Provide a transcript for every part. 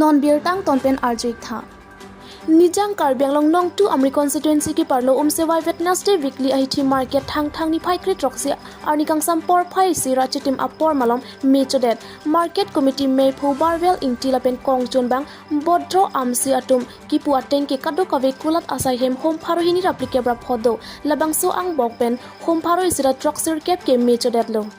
Non bir tang tonpen arjuik tha. Nijang Karbi Anglong Nongtu Amri constituency ki parlo umsewai Wednesday weekly ahithi market thang thang ni phai krit roksi arni kangsam por phai si rachitim apor malom mechodet market committee me phu barwel ingti lapen kong chun bang bodro amsi atum kipu ateng ke kadu kave kulat asai hem home pharohini raplikebra phodo labangso ang bokpen home pharo isira troxir cap ke mechodet lo.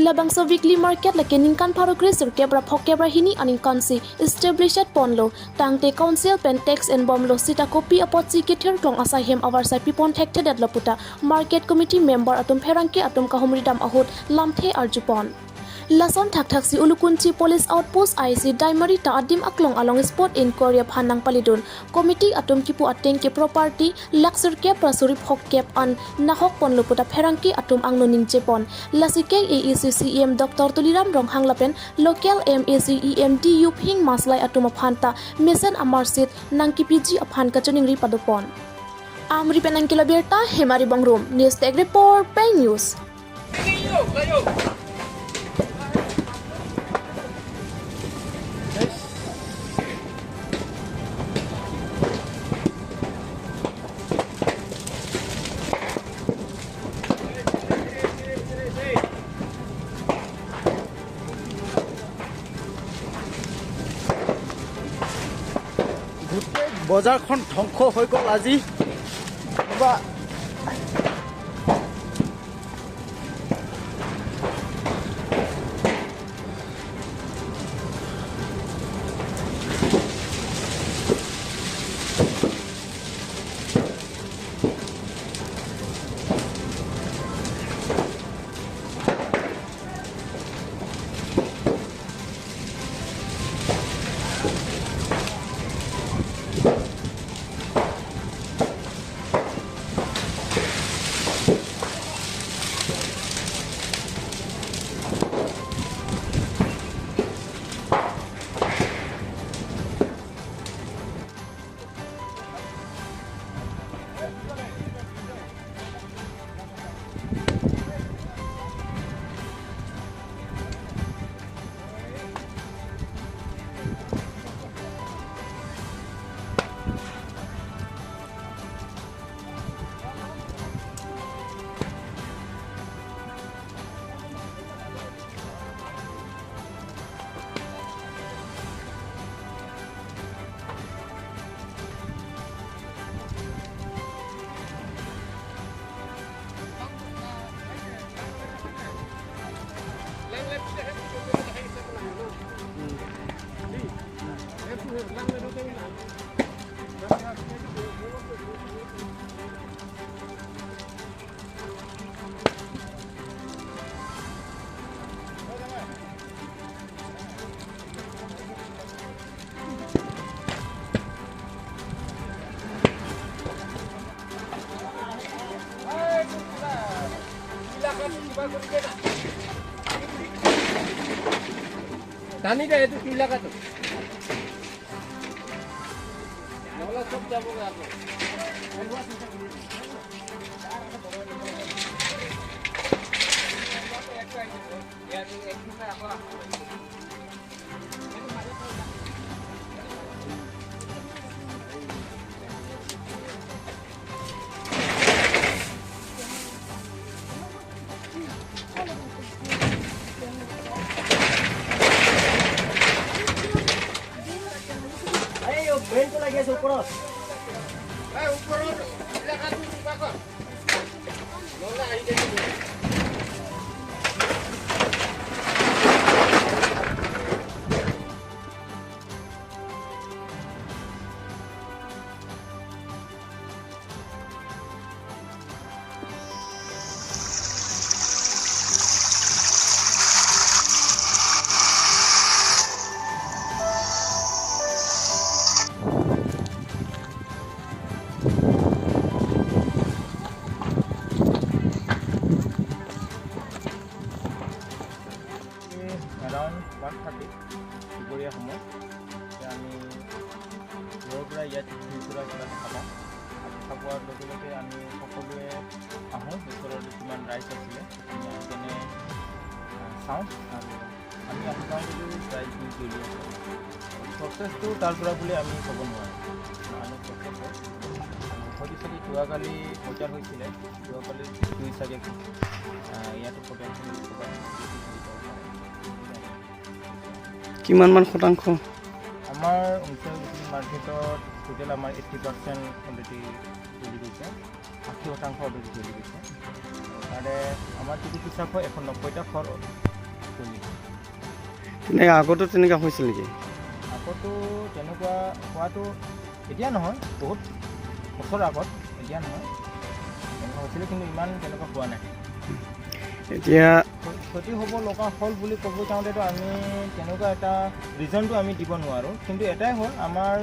Labangso weekly market la keningkan pharo kri surkebra phokebra hini aning kansi established ponlo tangte council pen tax and bomb lo sita copy apotsi ke ther klong asai hem awar sai pipon thekte det laputa market committee member atum pherangke atum kahumri dam ahut lamthe arjupon. Lason thak thak si Ulukunchi police outpost IC Daimari ta adim aklong along spot inquiry phanang palidun committee atum kipu ateng ke property laksur ke prasuri phok kep an nahok ponluputa pherangki atum angno ningchepon lasike AEC CEM Dr. Tuliram Ronghang lapen local MAC EMD Yuping maslai atum phanta mesen amarsit nangki PG aphan kachuning ri padupon. Amri penangkila berta Hemari Bangrum News Tag Report Pay News. গোটেই বজাৰখন ধ্বংস হৈ গ'ল আজি। কিবা টানি দে এইটো তুলাকাটো নহ'লে চব যাবগৈ আকৌ। ওপৰত এলেকাটো কিবা কৰ নহ'লে আহি থাকিব। এৰাউণ্ড 1:30 দুপৰীয়া সময় এতিয়া আমি ঘৰৰ পৰা ইয়াত জুই কুৰা কিবা দেখা পাওঁ। দেখা পোৱাৰ লগে লগে আমি সকলোৱে আহোঁ, ওচৰৰ যিমান ৰাইজ আছিলে আমি আহি কেনে চাওঁ আৰু আমি আহি পাওঁ যদিও প্ৰায় জুই জ্বলি আছে। চৰ্চেছটো তাৰ পৰা বুলি আমি ক'ব নোৱাৰোঁ। আন চৰ্চেছ হয় হয়তো চাগে, যোৱাকালি বজাৰ হৈছিলে, যোৱাকালি জুই চাগে ইয়াতো পটেঞ্চিয়েল ক'ৰবাত থাকিব পাৰে। কিমানমান শতাংশ? আমাৰ উমচুৱাই উইকলি মাৰ্কেটত টোটেল আমাৰ 80% অলৰেডি জ্বলি গৈছে, 80% অলৰেডি জ্বলি গৈছে। তাৰে আমাৰ যিটো হিচাপ হয়, 190টা ঘৰ জ্বলি। তেনেকৈ আগতো তেনেকুৱা হৈছিল নেকি? আগতো তেনেকুৱা হোৱাটো এতিয়া নহয়, বহুত বছৰ আগত, এতিয়া নহয়, তেনেকুৱা হৈছিলে, কিন্তু ইমান তেনেকুৱা হোৱা নাই। এতিয়া ক্ষতি হ'ব লগা হ'ল বুলি ক'ব যাওঁতেতো আমি তেনেকুৱা এটা ৰিজনটো আমি দিব নোৱাৰোঁ, কিন্তু এটাই হ'ল, আমাৰ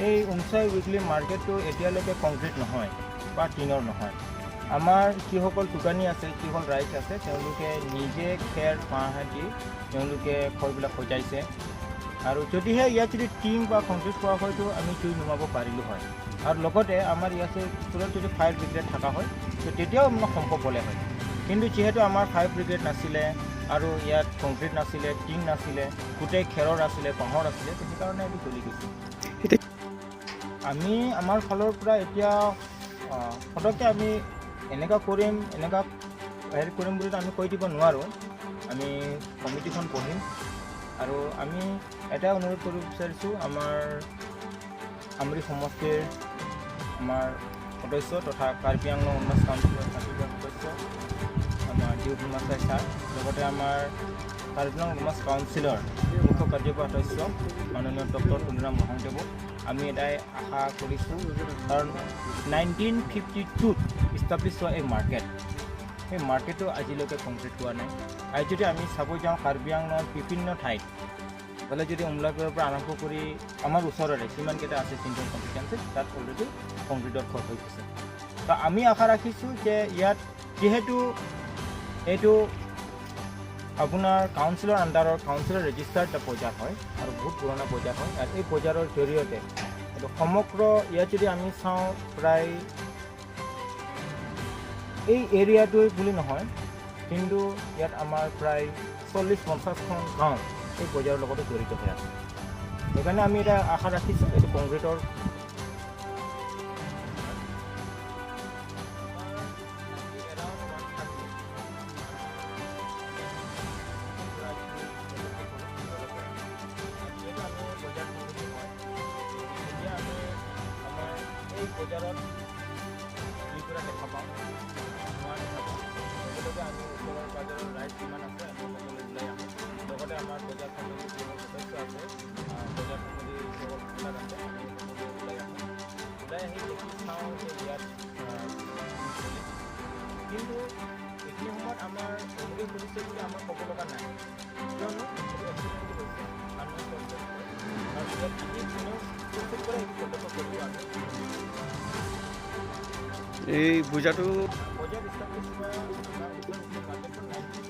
এই উমচাই উইকলি মাৰ্কেটটো এতিয়ালৈকে কংক্ৰিট নহয় বা টিনৰ নহয়। আমাৰ যিসকল দোকানী আছে, যিসকল ৰাইজ আছে, তেওঁলোকে নিজে খেৰ বাঁহ দি তেওঁলোকে ঘৰবিলাক সজাইছে। আৰু যদিহে ইয়াত যদি টিং বা কংক্ৰিট কৰা হয়তো আমি জুই নুমাব পাৰিলোঁ হয়। আৰু লগতে আমাৰ ইয়াতে ওচৰত যদি ফায়াৰ ব্ৰিগেড থকা হয়, তো তেতিয়াও মানে সম্ভৱ হ'লে হয়। কিন্তু যিহেতু আমাৰ ফায়াৰ ব্ৰিগেড নাছিলে আৰু ইয়াত কংক্ৰিট নাছিলে, টিং নাছিলে, গোটেই খেৰৰ আছিলে, বাঁহৰ আছিলে, তো সেইকাৰণে এইটো জ্বলি গৈছে। এতিয়া আমি আমাৰ ফালৰ পৰা এতিয়া পটককৈ আমি এনেকুৱা কৰিম, এনেকুৱা হেৰি কৰিম বুলিতো আমি কৈ দিব নোৱাৰোঁ। আমি কমিটিখন বহিম আৰু আমি এটাই অনুৰোধ কৰিব বিচাৰিছোঁ, আমাৰ আমৰি সমষ্টিৰ আমাৰ সদস্য তথা কাৰ্বি আংলং অটোনমাছ কাউন্সিলৰ কাৰ্যবাহী সদস্য আমাৰ ডিউক মাছাই ছাৰ, লগতে আমাৰ কাৰ্বি আংলং অটোনমাছ কাউন্সিলৰ মুখ্য কাৰ্যবাহী সদস্য মাননীয় ডক্টৰ তুলিৰাম ৰংহাংদেৱক আমি এটাই আশা কৰিছোঁ, কাৰণ 1952ত ইষ্টাব্লিছ হোৱা এই মাৰ্কেট, সেই মাৰ্কেটটো আজিলৈকে কমপ্লিট হোৱা নাই। আৰু যদি আমি চাব যাওঁ, কাৰ্বি আংলঙৰ বিভিন্ন ঠাইত ইফালে যদি উমলাগড়ৰ পৰা আৰম্ভ কৰি আমাৰ ওচৰৰে যিমানকেইটা আছে চিণ্টন কনষ্টিটুৱেঞ্চি, তাত অলৰেডি কংক্ৰিটৰ ঘৰ হৈ গৈছে। তো আমি আশা ৰাখিছোঁ যে ইয়াত যিহেতু এইটো আপোনাৰ কাউন্সিলৰ আণ্ডাৰৰ, কাউন্সিলৰ ৰেজিষ্টাৰ্ড এটা বজাৰ হয় আৰু বহুত পুৰণা বজাৰ হয়, আৰু এই বজাৰৰ জৰিয়তে এইটো সমগ্ৰ ইয়াত যদি আমি চাওঁ, প্ৰায় এই এৰিয়াটোৱে বুলি নহয়, কিন্তু ইয়াত আমাৰ প্ৰায় 40-50খন গাঁও এই বজাৰৰ লগতে জড়িত হৈ আছে। সেইকাৰণে আমি এটা আশা ৰাখিছোঁ এইটো কংক্ৰিটৰ। এই বজাৰত জুইকুৰা দেখা পাওঁ, ধোঁৱা দেখা পাওঁ, লগে লগে আমি ওচৰৰ পাজৰৰ ৰাইজ যিমান আছে, আমি সকলো ওলাই আহোঁ। লগতে আমাৰ বজাৰ সমিতিৰ যিসকল সদস্য আছে, বজাৰ সমিতিৰ যিসকল মেম্বাৰ আছে, আমি সকলোৱে ওলাই আহোঁ। ওলাই আহি দেখি চাওঁ যে ইয়াত জুই জ্বলি। কিন্তু এইখিনি সময়ত আমাৰ অমুকে কৰিছে বুলি আমাৰ ক'ব লগা নাই, কিয়নো এইটো এক্সিডেণ্টলি হৈছে, আননোন চৰ্চেছ হয়। আৰু ইয়াত আহি কোনেও প্ৰস্তুত কৰে এইটো প্ৰত্যক্ষ কৰিব আমি। এই পূজাটো বজাৰ ইষ্টাব্লিছ হোৱা আমাৰ ওচৰ মাৰ্কেটখন 19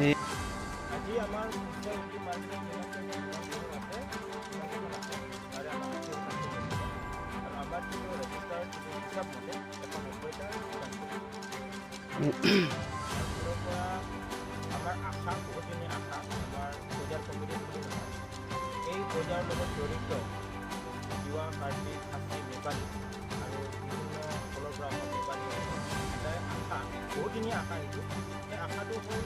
এই আজি আমাৰ উইকলি মাৰ্কেটত যিমানকেইখন দোকান আছে, সিমানকেইখন আছে, তাৰে আমাৰ 80% চলিছে। আৰু আমাৰ যিটো ৰেজিষ্টাৰ্ড যিটো হিচাপ মতে 190টা দোকান চলিছে। তাৰ পৰা আমাৰ আশা, বহুতদিনীয়া আশা, আমাৰ বজাৰ কমিটি বুলি নহয়, এই বজাৰৰ লগত জড়িত তিৱা, কাৰ্বি, খাচী, নেপালী আৰু বিভিন্ন ফালৰ পৰা অহা বেপাৰী, এটাই আশা, বহুতদিনীয়া আশা এইটো। সেই আশাটো হ'ল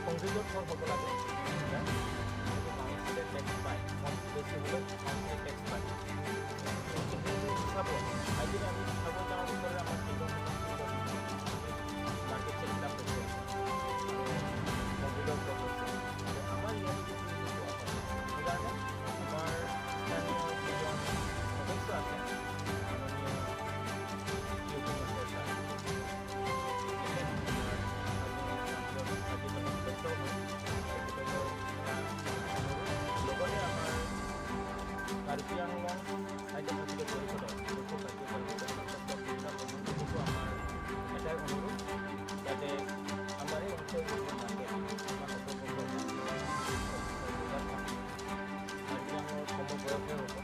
কংক্ৰিটৰ ঘৰ হ'ব লাগে। যিহেতু কাউন্সিলে টেক্স পায়, কম বেছি হ'লেও কাউন্সিলে টেক্স পায়। সেইটো হিচাপত আজি যদি আমি চাব যাওঁ, ওচৰৰে আমাৰ কেন্দ্ৰ মাৰ্কেট চেণ্টাৰ হৈছে আৰু কংক্ৰিটৰ ঘৰ হৈছে, তো আমাৰ ইয়াত যিটো পোৱা হয়, সেইকাৰণে আমাৰ স্থানীয় যিজন সদস্য আছে, মাননীয় য়োগেশ ছাৰ, তেখেত আমাৰ কাৰ্যবাহী সদস্যও হয়, তেখেতলৈ এটা অনুৰোধ। লগতে আমাৰ কাৰ্বি আংলং স্বায়ত্তশাসিত পৰিষদৰ মুখ্য কাৰ্যবাহী সদস্য ডক্টৰ কৃষ্ণা ব্ৰহ্মদেৱকো আমাৰ এটাই অনুৰোধ, যাতে আমাৰ এই অঞ্চলটোৰ মাৰ্কেট, আমাৰ অত বছৰ বজাৰখন, কাৰ্বি আংলঙৰ সমবয়সে হ'ব,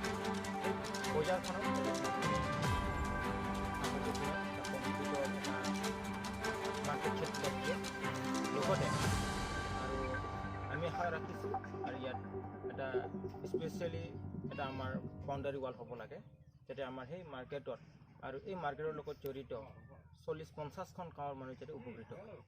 এই বজাৰখনত যাতে আগন্তুক দিনত এটা কংক্ৰিটৰ এটা মাৰ্কেট চেট দিয়ে। লগতে আৰু আমি আশা আশা ৰাখিছোঁ। আৰু ইয়াত এটা স্পেচিয়েলি এটা আমাৰ বাউণ্ডাৰী ৱাল হ'ব লাগে, যাতে আমাৰ সেই মাৰ্কেটত আৰু এই মাৰ্কেটৰ লগত জড়িত 40-50খন গাঁৱৰ মানুহ যাতে উপকৃত হয়।